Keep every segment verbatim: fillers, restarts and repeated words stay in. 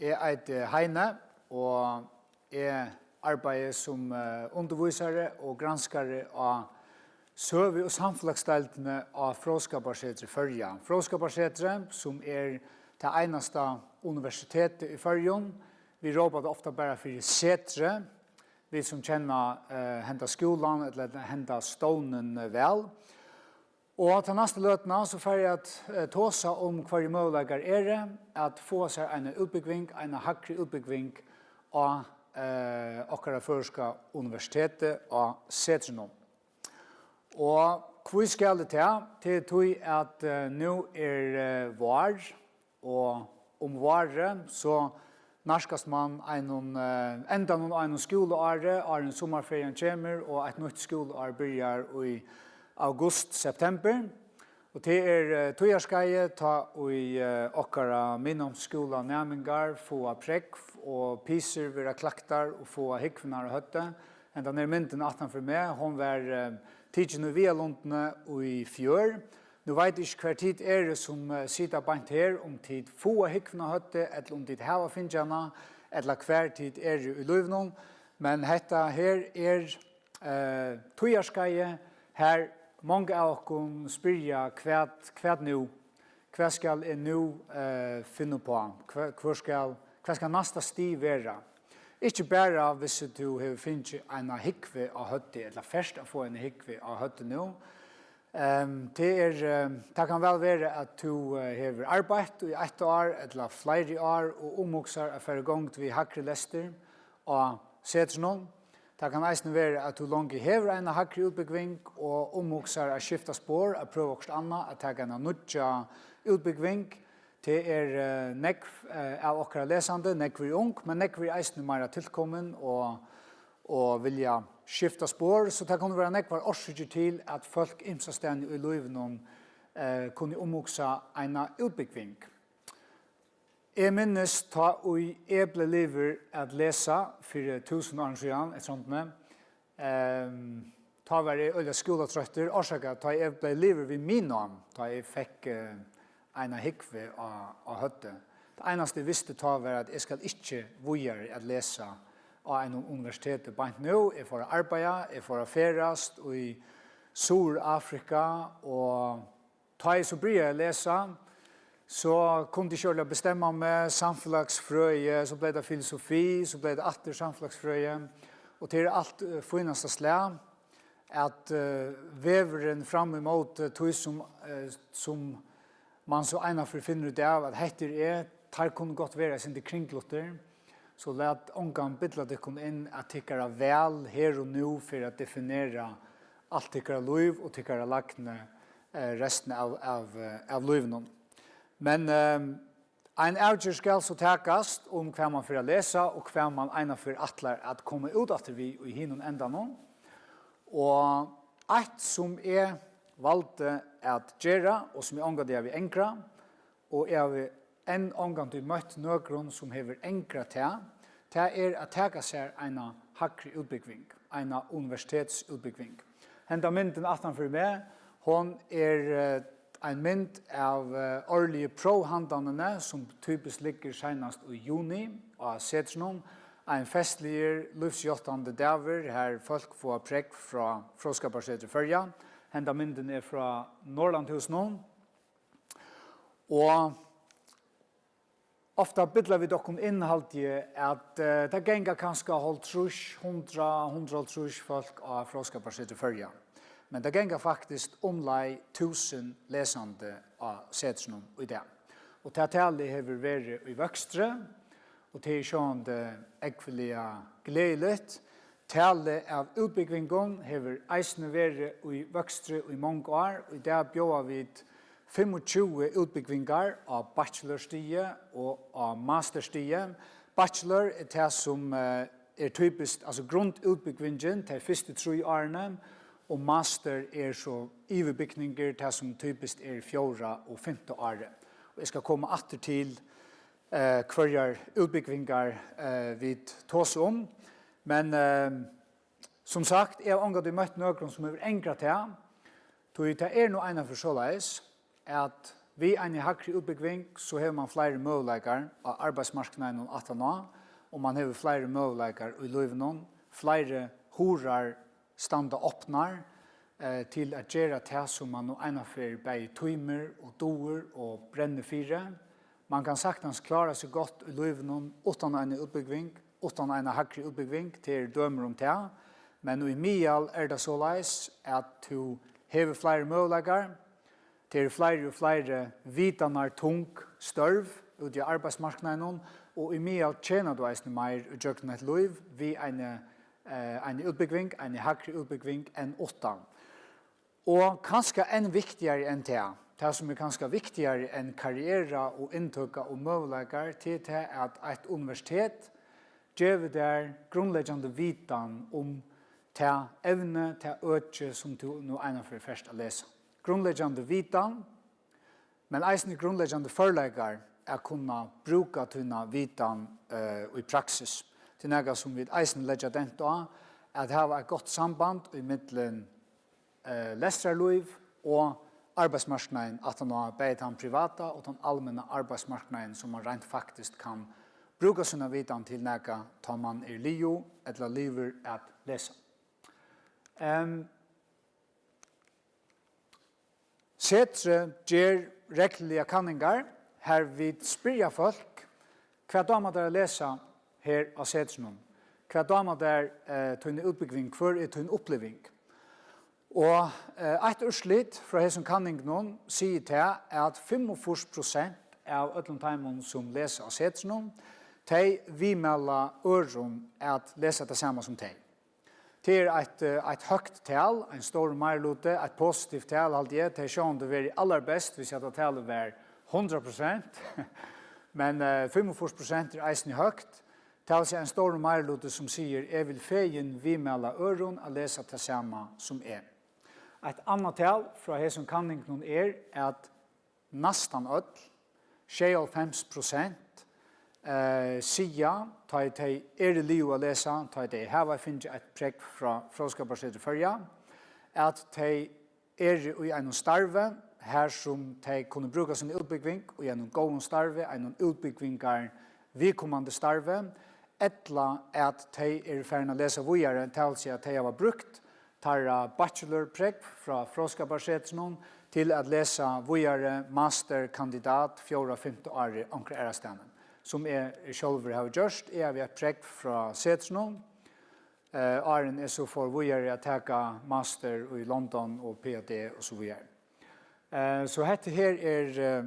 Eg eiti Heini, og eg arbeiði sum, eh, undirvísari og granskari á søgu- og samfelagsdeildini á Fróðskaparsetri Føroya. Fróðskaparsetrið, sum er tað einasta universitetið í Føroyum, vit rópa tað ofta bara fyri Setrið, vit sum kenna, eh, henda skúlan ella henda stovnin, eh, væl. Og ta næstu løtuna, so fari eg at, eh, tosa um, hvørji møguleikar eru at fáa sær eina útbúgving, eina hægri útbúgving á, eh, okkara føroyska universiteti á Setrinum. Og hví skal eg tað? Tað er tí, at, eh, nú er, eh, vár, og um várið, so nærkast mann einum, eh, endanum á einum skúlaári, áðrenn summarferian kemur, og eitt nýtt skúlaár byrjar í august, september. Og tað er, eh, tíðarskeiðið, tá ið, eh, okkara miðnámsskúlanæmingar fáa prógv, og pisur verða klaktar og fáa húgvurnar á høvdið. Hendan her myndin aftan fyri meg, hon var, eh, tikin í Viðarlundini í fjør. Nú veit eg ikki, hvar tit eru, sum, eh, sita beint her, um tit fáa húgvuna á høvdið, ella um tit hava fingið hana, ella hvar tit eru í lívinum. Men hetta her er, eh, tíðarskeiðið, har mong av okkum spyrja, hvat, hvat nú? Hvat skal eg nú, eh, finna uppá? Hva, hvør skal, hvat skal næsta stig vera? Ikki bara, hvis tú hevur fingið eina húgvu á høvdið, ella fert at fáa eina húgvu á høvdið nú. Ehm, tað er, ehm, tað kann væl vera, at tú, eh, hevur arbeitt í eitt ár ella fleiri ár og umhugsar at fara í gongd við hægri lestur á Setrinum. Tað kann eisini vera, at tú longu hevur eina hægri útbúgving og umhugsar at skifta spor, at prøva okkurt annað, at taka eina nýggja útbúgving. Tað er, eh, nógv, eh, av okkara lesandi, nógv eru ung, men nógv eru eisini meira tilkomin og, og vilja skifta spor, so tað kunnu vera nógvar orsøkir til, at fólk ymsastaðni í lívinum, eh, kunnu umhugsa eina útbúgving. Eg minnist, tá ið eg bleiv liðugur at lesa fyri túsund árum síðan, eftir hondini, ehm, tá var eg øgiliga skúlatroyttur, orsakað, tá eg bleiv liðugur við miðnám, tá eg fekk, eh, eina húgvu á, á høvdið. Tað einasta eg visti tá, var, at eg skal ikki víðari at lesa á einum universiteti beint nú. Eg fór at arbeiða, eg fór at ferðast í Suðurafrika, og tá eg so byrjaði at lesa, so kundi eg ikki ordiliga bestemma meg. Samfelagsfrøði, so bleiv tað filosofi, so bleiv tað aftur samfelagsfrøði, og tað er alt, eh, fínasta slag, at, eh, vegurin fram ímóti tí, sum, eh, sum mann so einaferð finnur út av, at hetta er eg, teir kunnu gott vera eitt sindur kringlutir, so lat ongan billa tykkum inn, at tykkara val her og nú fer at definera alt tykkara lív og tykkara lagnu, eh, restina av, av, eh, av lívinum. Men, eh, ein avgerð skal so takast um, hvat mann fer at lesa, og hvat mann einaferð ætlar at koma út aftur við í hinum endanum. Og eitt, sum eg valdi at gera, og sum eg ongantíð havi angrað, og eg havi enn ongantíð møtt nøkrum, sum hevur angrað tað, tað er at taka sær eina hægri útbúgving, eina universitetsútbúgving. Henda myndin aftan fyri meg, hon er, eh, ein mynd av, eh, árligu próvhandanini, sum typiskt liggur seinast í juni á Setrinum. Ein festligur, lívsjáttandi dagur, har fólk fáa prógv frá Fróðskaparsetri Føroya. Henda myndin er frá Norðurlandahúsinum. Og ofta billa vit okkum inn, haldi eg, at, eh, tað ganga kanska hálvtrýss, hundrað, hundrað og hálvtrýss fólk á Fróðskaparsetri Føroya. Men tað ganga faktiskt umleið túsund lesandi á Setrinum í dag. Og tað talið hevur verið í vøkstri, og tað er sjálvandi ógvuliga gleðiligt. Talið av útbúgvingum hevur eisini verið í vøkstri í mong ár. Í dag bjóða vit fimmogtjúgu útbúgvingar á bachelorstigi og á masterstigi. Bachelor er tað, sum, eh, er typiskt, altso grundútbúgvingin, tey fyrstu trý árini, og master er so yvirbygningur, tað sum typiskt er fjórða og fimta árið. Og eg skal koma aftur til, eh, hvørjar útbúgvingar, eh, vit tosa um. Men, eh, sum sagt, eg havi ongantíð møtt nøkrum, sum hevur angrað tað, tí tað er nú einaferð soleiðis, at Við eini hægri útbúgving, so hevur mann fleiri møguleikar á arbeiðsmarknaðinum aftaná, og mann hevur fleiri møguleikar í lívinum. Fleiri hurðar standa opnar, eh, til at gera tað, sum mann nú einaferð bæði tímir og dugir og brennur fyri. Mann kann saktans klára seg gott í lívinum uttan eina útbúgving, uttan eina hægri útbúgving, tað eru dømir um tað. Men í miðal er tað soleiðis, at tú hevur fleiri møguleikar. Tað eru fleiri og fleiri vitanartung størv úti á arbeiðsmarknaðinum, og í miðal tjenar tú eisini meir ígjøgnum eitt lív við eini, eh, eini útbúgving, eini hægri útbúgving enn uttan. Og kanska enn viktigari enn tað, tað sum er kanska viktigari enn karriera og inntøka og møguleikar, tað er tað, at eitt universitet gevur tær grundleggjandi vitan um tað evni, tað øki, sum tú nú einaferð fert at lesa. Grundleggjandi vitan, men eisini grundleggjandi førleikar at kunna brúka tína vitan, eh, í praksis. Tað er nakað, sum vit eisini leggja dent á, at hava eitt gott samband ímillum, eh, lestrarlív og arbeiðsmarknaðin, aftan á bæði tann privata og tann almenna arbeiðsmarknaðin, sum mann reint faktiskt kann brúka sína vitan til nakað, tá mann er liðug ella liðugur at lesa. Em, Setrið ger regluliga kanningar, har vit spyrja fólk, hvat dámar tær at lesa her á Setrinum? Hvat dámar tær, eh, tín útbúgving? Hvør er tín uppliving? Og, eh, eitt úrslit frá hesum kanningunum sigur tað, at fimmogfýrs prosent av øllum teimum, sum lesa á Setrinum, tey viðmæla øðrum at lesa tað sama sum tey. Tað er eitt, eh, eitt høgt tal, ein stórur meiriluti, eitt positivt tal, haldi eg. Tað hevði sjálvandi verið allarbest, hvis hetta talið var hundrað prosent. Men, eh, fimmogfýrs prosent er eisini høgt. Tað vil siga ein stórur meiriluti, sum sigur, "Eg vil fegin viðmæla øðrum at lesa tað sama sum eg." Eitt annað tal frá hesum kanningunum er, at næstan øll, sjeyoghálvfems prosent, eh, siga, tá ið tey eru liðug at lesa, tá ið tey hava fingið eitt prógv frá Fróðskaparsetri Føroya, at tey eru í einum starvi, har sum tey kunnu brúka sína útbúgving í einum góðum starvi, einum útbúgvingar viðkomandi starvi, ella at tey eru farin at lesa víðari, tað vil siga, at tey hava brúkt teirra bachelorprógv frá Fróðskaparsetrinum til at lesa víðari master, kandidat, fjórða, fimta árið onkra aðrastaðni, sum eg sjálvur havi gjørt. Eg havi eitt prógv frá Setrinum, eh, áðrenn eg so fór víðari at taka master í London og P H D og so víðari. Eh, so hetta her er, eh,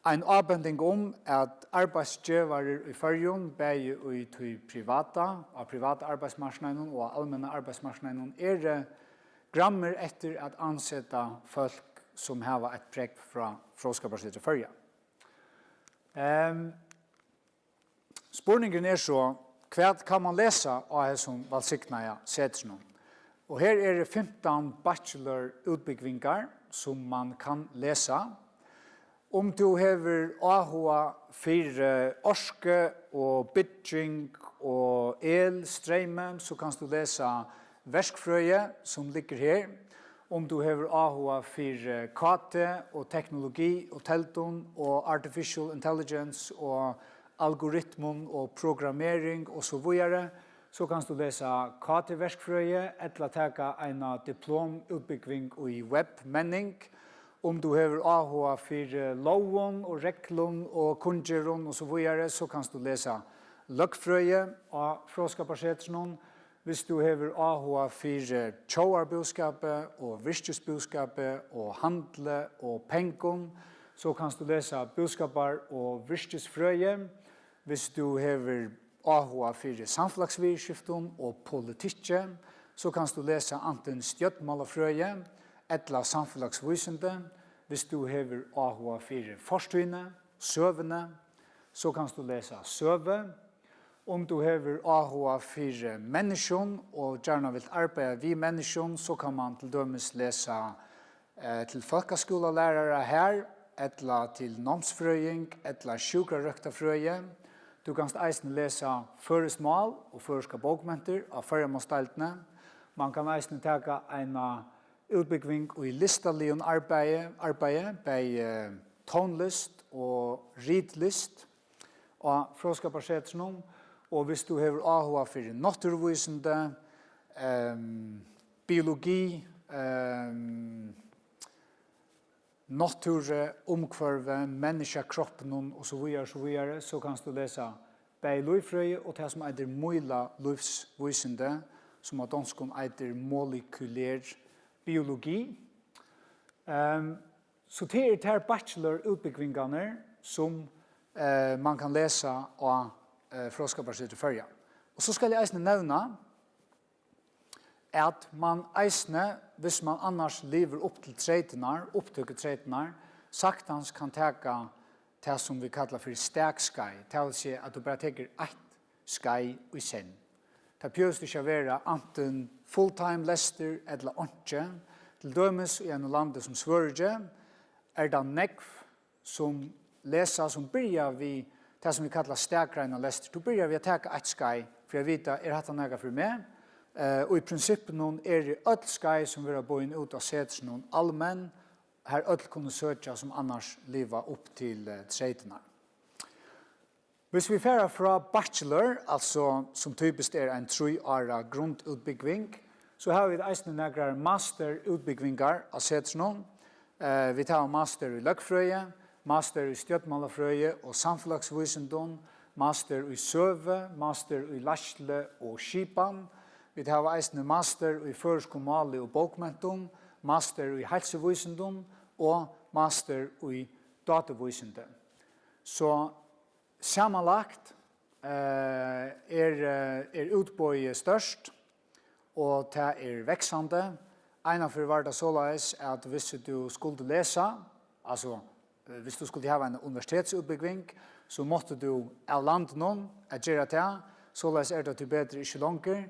ein ábending um, at arbeiðsgevarar í Føroyum, bæði í tí privata, á privata arbeiðsmarknaðinum og á almenna arbeiðsmarknaðinum, eru grammir eftir at anseta fólk, sum hava eitt prógv frá Fróðskaparsetri Føroya. Ehm, Spurningurin er so, hvat kann mann lesa á hesum vælsignaða setrinum? Og her eru fimtan bachelorútbúgvingar, sum mann kann lesa. Um tú hevur áhuga fyri orku og bygging og elstreymi, so kanst tú lesa verkfrøði, sum liggur her. Um tú hevur áhuga fyri K T og teknologi og teldum og artificial intelligence og algoritmum og programmering og so víðari, so kanst tú lesa K T-verkfrøði ella taka eina diplomútbúgving í webmenning. Um tú hevur áhuga fyri lógum og reglum og kunngerðum og so víðari, so kanst tú lesa løgfrøði á Fróðskaparsetrinum. Hvis tú hevur áhuga fyri tjóðarbúskapi og virkisbúskapi og handli og pengum, so kanst tú lesa búskapar- og virkisfrøði. Hvis tú hevur áhuga fyri samfelagsviðurskiftum og politikki, so kanst tú lesa antin stjórnmálafrøði ella samfelagsvísindi. Hvis tú hevur áhuga fyri fortíðini, søguni, so kanst tú lesa søgu. Um tú hevur áhuga fyri menniskjum og gjarna vilt arbeiða við menniskjum, so kann mann til dømis lesa, eh, til fólkaskúlalærara har, ella til námsfrøðing, ella sjúkrarøktarfrøði. Tú kanst eisini lesa føroyskt mál og føroyskar bókmentir á Føroyamálsdeildini. Mann kann eisini taka eina útbúgving í listaligum arbeiði, arbeiði, bæði, eh, tónlist og ritlist á Fróðskaparsetrinum, og viss tú hevur áhuga fyri náttúruvísindi, ehm, biologi, ehm, náttúru, umhvørvi, menniskjakroppinum og so víðari, so víðari, so kanst tú lesa bæði lívfrøði og tað, sum eitur mýla lívsvísindi, sum á donskum eitur molekylær biologi. Ehm, so tað eru tær bachelorútbúgvingarnar, sum, eh, man kann lesa á, eh, Fróðskaparsetri Føroya. Og so skal eg eisini nevna, at man eisini, viss man annars livir upp til treytirnar, upptøkutreytirnar, saktans kann taka tað, sum vit kalla fyri stakskeið, tað vil siga, at tú bara tekur eitt skeið í senn. Tað behøvist ikki at vera antin fulltime lestur ella einki. Til dømis í einum landi sum Svøríki er tað nógv, sum lesa, sum byrja við tað, sum vit kalla stakgreinarlestur. Tú byrjar við at taka eitt skeið fyri at vita, er hatta nakað fyri meg? Eh, og í prinsippinum eru øll skeið, sum verða boðin út á setrinum, almenn, har øll kunnu søkja, sum annars liva upp til, eh, treytirnar. Viss vit fara frá bachelor, altso sum typiskt er ein trý ára grundútbúgving, so hava vit eisini nakrar masterútbúgvingar á setrinum. Eh, vit hava master í løgfrøði, master í stjórnmálafrøði og samfelagsvísindum, master í søgu, master í leiðslu og skipan. Vit hava eisini master í føroyskum máli og bókmentum, master í heilsuvísindum og master í dátuvísindi. So samanlagt, eh, er, eh, er útboðið stórt, og tað er vaksandi. Einaferð var tað soleiðis, at viss tú skuldi lesa, altso, eh, viss tú skuldi hava eina universitetsútbúgving, so mátti tú av landinum at gera tað. Soleiðis er tað tíbetur ikki longur.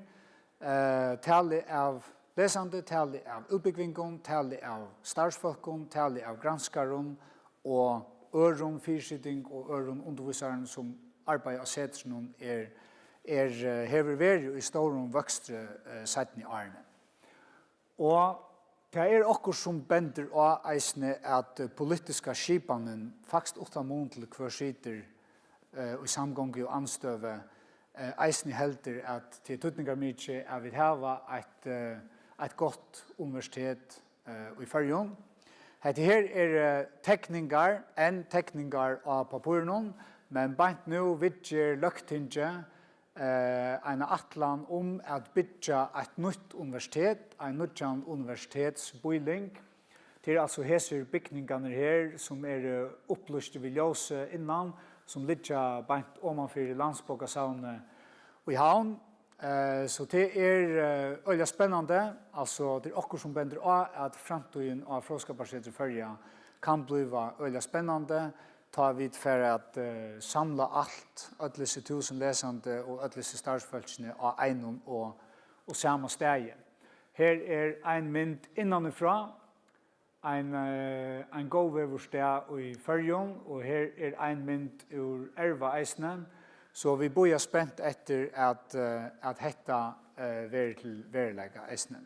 Eh, talið av lesandi, talið av útbúgvingum, talið av starvsfólkum, talið av granskarum og øðrum fyrisiting og øðrum undirvísarum, sum arbeiða á setrinum, er, er, eh, hevur verið í stórum vøkstri, eh, seinnu árini. Og tað er okkurt, sum bendir á eisini, at, eh, politiska skipanin, faktiskt uttan mun til hvør situr, eh, í samgongu og andstøðu, eh, eisini heldur, at tað er týdningarmikið, at vit hava eitt, eh, eitt gott universitet, eh, í Føroyum. Hetta her er, eh, tekningar, enn tekningar á pappírinum, men beint nú viðger Løgtingið, eh, eina ætlan um at byggja eitt nýtt universitet, ein nýggjan universitetsbýling. Tað er altso hesir bygningarnir her, sum eru upplýstir við ljósi innan, sum liggja beint oman fyri Landsbókasavnið í Havn. Eh, so tað er, eh, øgiliga spennandi. Altso, tað er okkurt, sum bendir á, at framtíðin á Fróðskaparsetri Føroya kann blíva øgiliga spennandi, tá vit fara at, eh, samla alt, øll hesi túsund lesandi og øll hesi starvsfólkini á einum og, og sama staði. Her er ein mynd innanífrá, ein, eh, ein góðveðursdag í Føroyum, og her er ein mynd úr Erva eisini, so vit bíða spent eftir, at, eh, at hetta, eh, verður til veruleika eisini.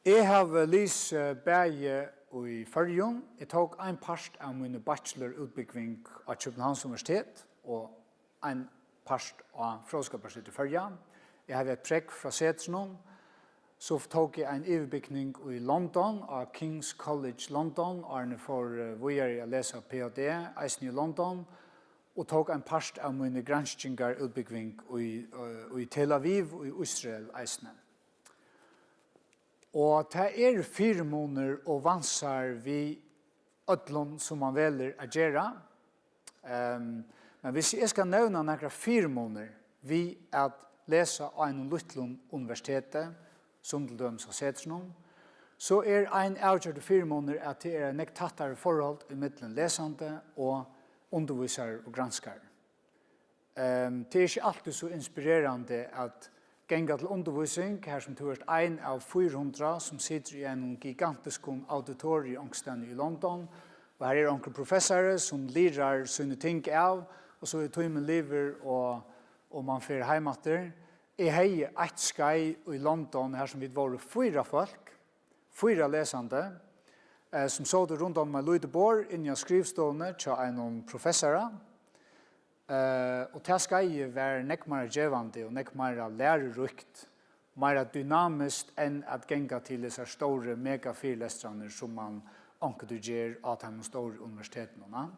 Eg havi lisið bæði í Føroyum, eg tók ein part av míni bachelorútbúgving á Københavns Universitet og ein part á Fróðskaparsetri Føroya. Eg havi eitt prógv frá setrinum. So tók eg ein yvirbygning í London, á King's College London, áðrenn eg fór, eh, víðari at lesa P H D, eisini í London, og tók ein part av míni granskingarútbúgving í, eh, í Tel Aviv í Ísrael eisini. Og tað eru fyrimunir og vansar við øllum, sum man velur at gera. Ehm, men viss eg skal nevna nakrar fyrimunir við at lesa á einum lítlum universiteti, sum til dømis á Setrinum, so er ein avgjørdur fyrimunur, at tað er eitt nógv tættari forhold ímillum lesandi og undirvísari og granskari. Ehm, tað er ikki altíð so inspirerandi at ganga til undirvísing, har sum tú ert ein av fýra hundrað, sum situr í einum gigantiskum auditorium onkustaðni í London, og har er onkur professari, sum lirar síni ting av, og so er tímin liðugur, og, og man fer heim aftur. Eg hevði eitt skeið í London, har sum vit vóru fýra fólk, fýra lesandi, eh, sum sótu rundan um eitt lítið borð inni á skrivstovuni hjá einum professara. Eh, og tað skeiðið var nógv meira gevandi og nógv meira læruríkt, meira dynamiskt enn at ganga til hesar stóru megafyrilestrarnar, sum mann onkuntíð ger á teimum stóru universitetunum, ha?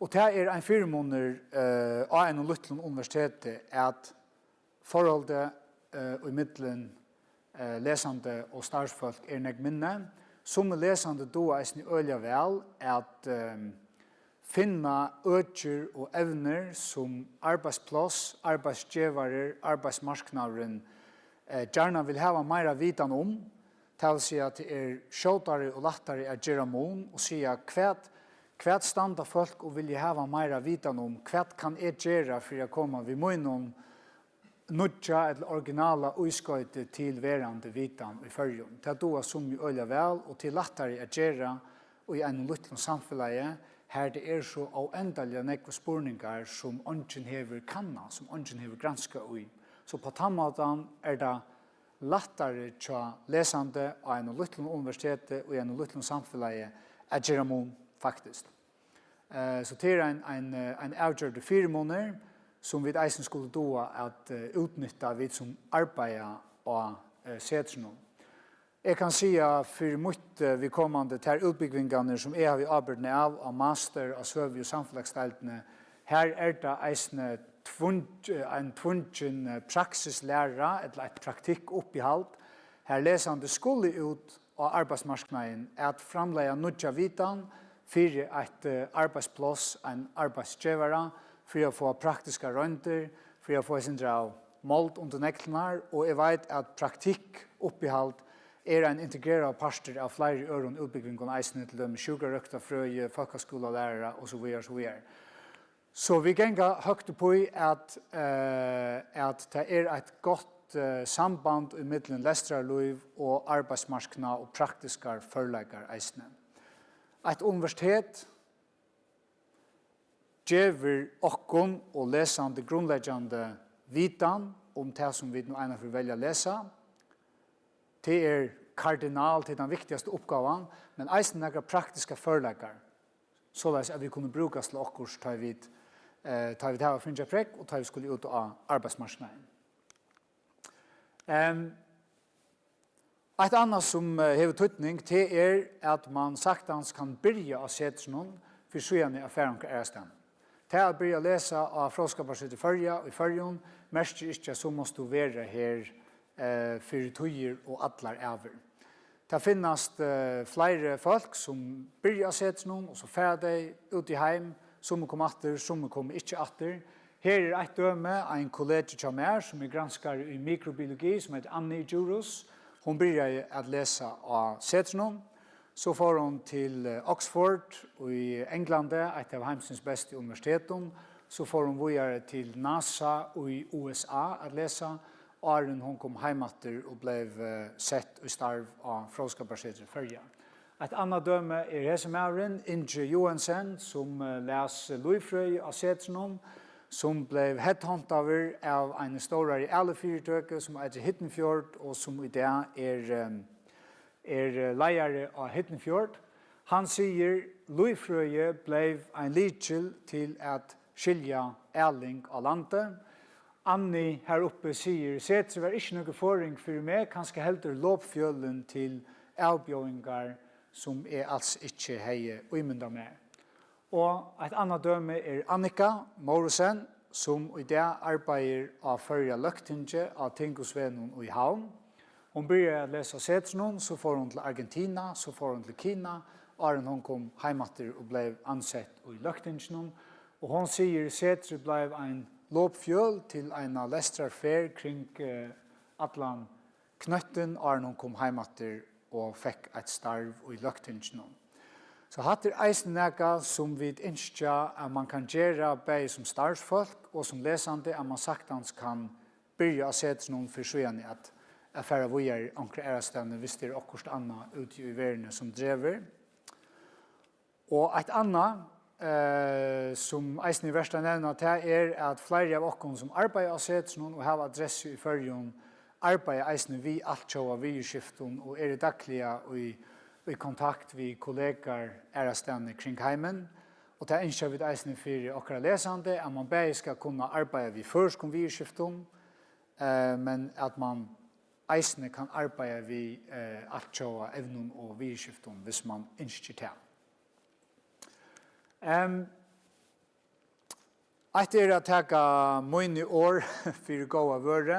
Og tað er ein fyrimunur, eh, á einum lítlum universiteti, at forholdið, eh, í millum, eh, lesandi og starvsfólk er nógv minni. Summi lesandi duga eisini øgiliga væl at, eh, finna økir og evnir, sum arbeiðspláss, arbeiðsgevarar, arbeiðsmarknaðurin, eh, gjarna vil hava meira vitan um. Tað vil siga, at tað er skjótari og lættari at gera mun og siga, hvat, hvat standa fólk og vilja hava meira vitan um? Hvat kann eg gera fyri at koma við mínum nýggja ella originala ískoyti til verandi vitan í Føroyum? Tað duga summi øgiliga væl, og tað er lættari at gera í einum lítlum samfelagi, har tað er so óendaliga nógvir spurningar, sum eingin hevur kannað, sum eingin hevur granskað í. So á tann mátan er tað lættari hjá lesandi á einum lítlum universiteti og í einum lítlum samfelagi at gera mun, faktiskt. Eh, so tað er ein, ein, eh, ein avgjørdur fyrimunur, sum vit eisini skulu duga at, eh, útnytta, vit sum arbeiða á, eh, setrinum. Eg kann siga fyri mítt, eh, viðkomandi, tær útbúgvingarnar, sum eg havi ábyrgdina av á master á søgu- og samfelagsdeildini, har er tað eisini tvung-, eh, ein tvungin, eh, praksislæra ella eitt praktikkuppihald, har lesandi skulu út á arbeiðsmarknaðin at framleiða nýggja vitan fyri eitt, eh, arbeiðspláss, ein arbeiðsgevara, fyri at fáa praktiskar royndir, fyri at fáa eitt sindur av mold undir neglirnar, og eg veit, at praktikkuppihald er ein integreraður partur av fleiri øðrum útbúgvingum eisini, til dømis sjúkrarøktarfrøði, fólkaskúlalærara og so víðari, so víðari. So vit ganga høgt upp í, at, eh, at tað er eitt gott, eh, samband ímillum lestrarlív og arbeiðsmarknað og praktiskar førleikar eisini. Eitt universitet gevur okkum og lesandi grundleggjandi vitan um tað, sum vit nú einaferð velja at lesa. Tað er kardinal, tað er tann viktigasta uppgávan, men eisini nakrar praktiskar førleikar, soleiðis at vit kunnu brúkast til okkurt, tá vit, eh, tá vit hava fingið eitt prógv, og tá vit skulu út á arbeiðsmarknaðin. Em, eitt annað, sum, eh, hevur týdning, tað er, at mann saktans kann byrja á setrinum fyri síðani at fara onkra aðrastaðni. Tað at byrja at lesa á Fróðskaparsetri Føroya í Føroyum merkir ikki, at so mást tú vera her, eh, fyri tíðir og allar ævir. Tað finnast, eh, fleiri fólk, sum byrja á setrinum, og so fara tey út í heim. Summi koma aftur, summi koma ikki aftur. Her er eitt dømi, ein kollegi hjá mær, sum er granskari í mikrobiologi, sum eitur Anni Djurhuus. Hon byrjaði at lesa á setrinum. So fór hon til, eh, Oxford í Onglandi, eitt av heimsins bestu universitetum. So fór hon víðari til NASA í U S A at lesa, áðrenn hon kom heim aftur og bleiv, eh, sett í starv á Fróðskaparsetri Føroya. Eitt annað dømi er hesin maðurin, Ingi Joensen, sum, eh, las lívfrøði á setrinum, sum bleiv headhuntaður av eini stórari ælifyritøku, sum eitur Hiddenfjord, og sum í dag er, eh, er, eh, leiðari á Hiddenfjord. Hann sigur, lívfrøði bleiv ein lykil til at skilja æling á landi. Anni har uppi sigur, setrið var ikki nøkur forðing fyri meg, kanska heldur lopfjølin til avbjóðingar, sum eg als ikki hevði ímyndað mær. Og eitt annað dømi er Annika Mouritzen, sum í dag arbeiðir á Føroya løgtingi á Tingusvegnum í Havn. Hon byrjaði at lesa á setrinum, so fór hon til Argentina, so fór hon til Kina, áðrenn hon kom heim aftur og bleiv ansett í løgtinginum. Og hon sigur, setrið bleiv ein lopfjøl til eina lestrarferð kring, eh, allan knøttin, áðrenn hon kom heim aftur og fekk eitt starv í løgtinginum. So hatta er eisini nakað, sum vit ynskja, at mann kann gera, bæði sum starvsfólk og sum lesandi, at mann saktans kann byrja á setrinum fyri síðani at, at fara víðari onkra aðrastaðni, viss tað er okkurt annað úti í verðini, sum dregur. Og eitt annað, eh, sum eisini er vert at nevna, tað er, at fleiri av okkum, sum arbeiða á setrinum og hava adressu í Føroyum, arbeiða eisini við altjóða viðurskiftum og eru dagliga í í kontakt við kollegar aðrastaðni kring heimin, og tað ynskja vit eisini fyri okkara lesandi, at mann bæði skal kunna arbeiða við føroyskum viðurskiftum, eh, men at mann eisini kann arbeiða við, eh, altjóða evnum og viðurskiftum, hvis mann ynskir tað. Em, Eitt er at taka míni orð fyri góða vørðu.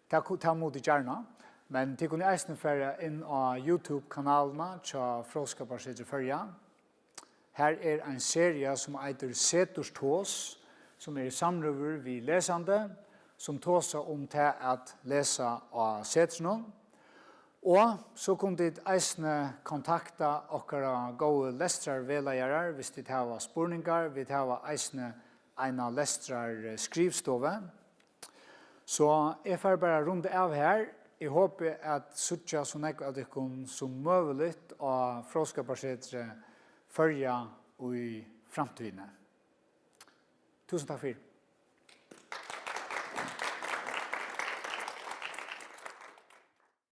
Tað ku-, tað mugu tit gjarna. Men tit kunnu eisini fara inn á YouTube-kanalina hjá Fróðskaparsetri Føroya. Har er ein seria, sum eitur Seturs Tos, sum er samrøður við lesandi, sum tosa um tað at lesa á Setrinum. Og so kunnu tit eisini kontakta okkara góðu lestrarvegleiðarar, hvis tit hava spurningar. Vit hava eisini eina lestrarskrivstovu. So eg fari bara at runda av her. Eg hopi at síggja so nógv av tykkum sum møguligt á Fróðskaparsetri Føroya í framtíðini. Túsund takk fyri.